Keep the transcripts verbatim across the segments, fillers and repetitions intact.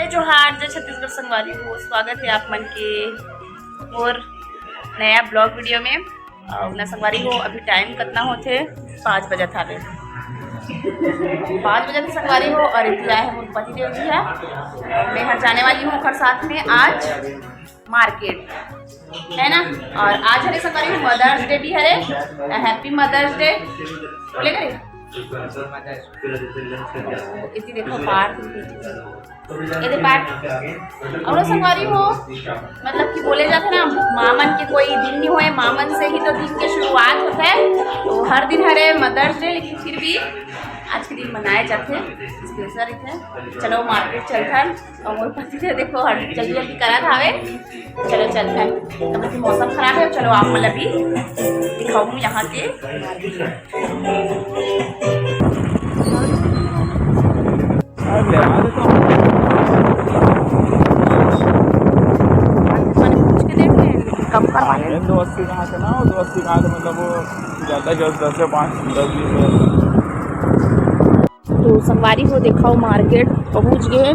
जय जोहार, जय छत्तीसगढ़ संगवारी हो, स्वागत है आप मन के मोर नया ब्लॉग वीडियो में। अउ ना संगवारी हो, अभी टाइम कतना होथे? पाँच बजत हावे। पाँच बजे तो संगवारी हो, अउ इधर आए हैं मोर पति देव जी है। मैं हर जाने वाली हूँ ओकर साथ में आज मार्केट, है ना। अउ आज हरे संगवारी हो, मदर्स डे भी हरे। हैप्पी मदर्स डे बोले करे। इति देखो पार्क, ये दे पार्क। अउ संगवारी हो, मतलब कि बोले जाथे ना, मामन के कोई दिन नहीं होए, मामन से ही तो दिन के शुरुआत होथे। तो हर दिन हरे मदर्स डे, लेकिन फिर भी आज के दिन मनाए जाथे, स्पेशल रहिथे। चलो मार्केट चलथन। अउ मोर पति देव देखो हर जल्दी जल्दी करत हावे। चलो चलथन। तब तक मौसम खराब है, चलो आप मन ला भी दिखाऊँ यहाँ के। मैंने पूछ के देख ले, कम करवा ले। दो अस्सी कहाँ से ना, दो अस्सी कहाँ से, मतलब वो ज़्यादा जल्द दस से पाँच, दस बीस है। तो संगवारी हो, देखो मार्केट पहुँच गए हैं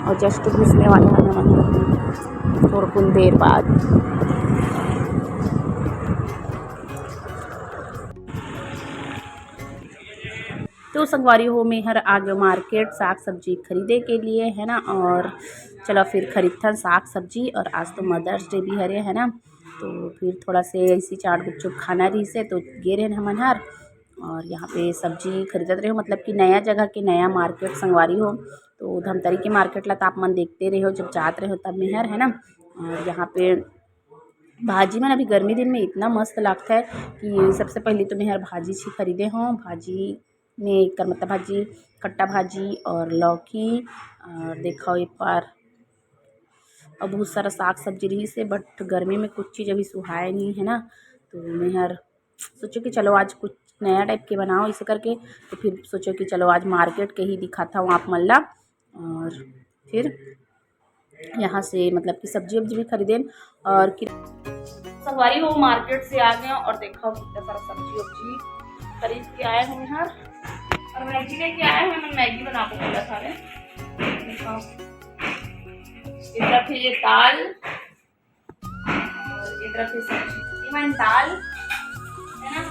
अउ जस्ट घुसने वाला है हमन थोड़कुन देर बाद। तो संगवारी हो, मैं हर आ गयो मार्केट साग सब्जी खरीदे के लिए, है ना। अउ चलो फिर खरीदथन साग सब्जी। अउ आज तो मदर्स डे भी हरे, है ना, तो फिर थोड़ा से ऐसी चाट गुपचुप खाना रहिसे तो गे रहेन हमन हर। अउ यहाँ पे सब्जी खरीदत रहे हो, मतलब कि नया जगह के नया मार्केट संगवारी हो। तो धमतरी के मार्केट ला तो आप मन देखते रहे हो, जब जात रहे हो तब मेहर, है ना। अउ यहाँ पे भाजी मन अभी गर्मी दिन में इतना मस्त लगता है कि सबसे पहले तो मेहर भाजी छी खरीदे हो। भाजी में एकर मतलब भाजी, कट्टा भाजी अउ लौकी, अउ देखो एक बार अउ बहुत सारा साग सब्जी रहिसे, but गर्मी में कुछ चीज़ अभी सुहाए नहीं है ना। तो मेहर सोचे कि चलो आज कुछ नया टाइप के बनाओ इसे करके। तो फिर सोचे कि चलो आज मार्केट के ही दिखाता हूँ आप मन ला। अउ फिर यहाँ से मतलब कि सब्जी उब्जी भी खरीदेन अउ कि संगवारी हो, मार्केट से आ गए अउ देखो कितना सारा सब्जी उब्जी खरीद के आए हैं यहाँ। अउ मैगी लेके आए हैं, मैं मैगी बना के खिला था। देखो, इधर फिर ये दाल अउ इधर फिर सब्जी। ये मन दाल है ना,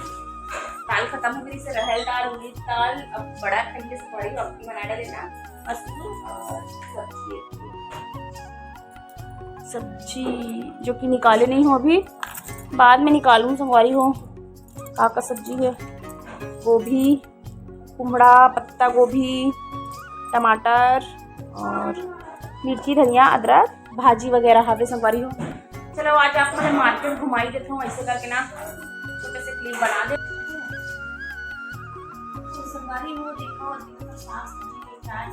दाल खत्म हो गई, से रहल दाल, उड़ीद दाल, अब बड़ा खंडे से बड़ी अक्की बना डाले ना, मस्त। अउ सब्जी, सब्जी जो कि निकाले नहीं हो अभी, बाद में निकालूँ संगवारी हो। का का सब्जी है, गोभी, कुमड़ा, पत्ता गोभी, टमाटर अउ मिर्ची, धनिया, अदरक, भाजी वगैरह हवे संगवारी हो। चलो आज आप मन मार्केट घुमाई देता हूँ, ऐसे करके ना छोटे से क्लिप बना दे। तो संगवारी हो, देखो, देखो, साग सब्जी लेके आए हैं,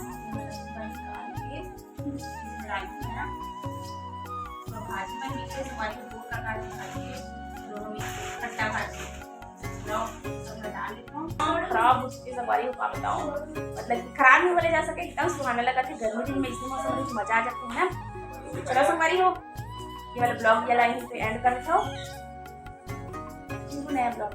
निकाल के, रायता है ना। तो भाजी बन गई है, संगवारी हो, दो प्रकार की भाजी है, दोनों मिक्स, खट्टा भाजी। खराब उसके संगवारी हो, का बताओ, मतलब कि खराब नहीं बोले जा सके, एकदम सुहाना लगा थे गर्मी दिन में, इसी मौसम में मजा आ जाता है ना। तो चलो संगवारी हो, ये वाला ब्लॉग ये लाइन पे एंड कर देता हूँ। नया ब्लॉग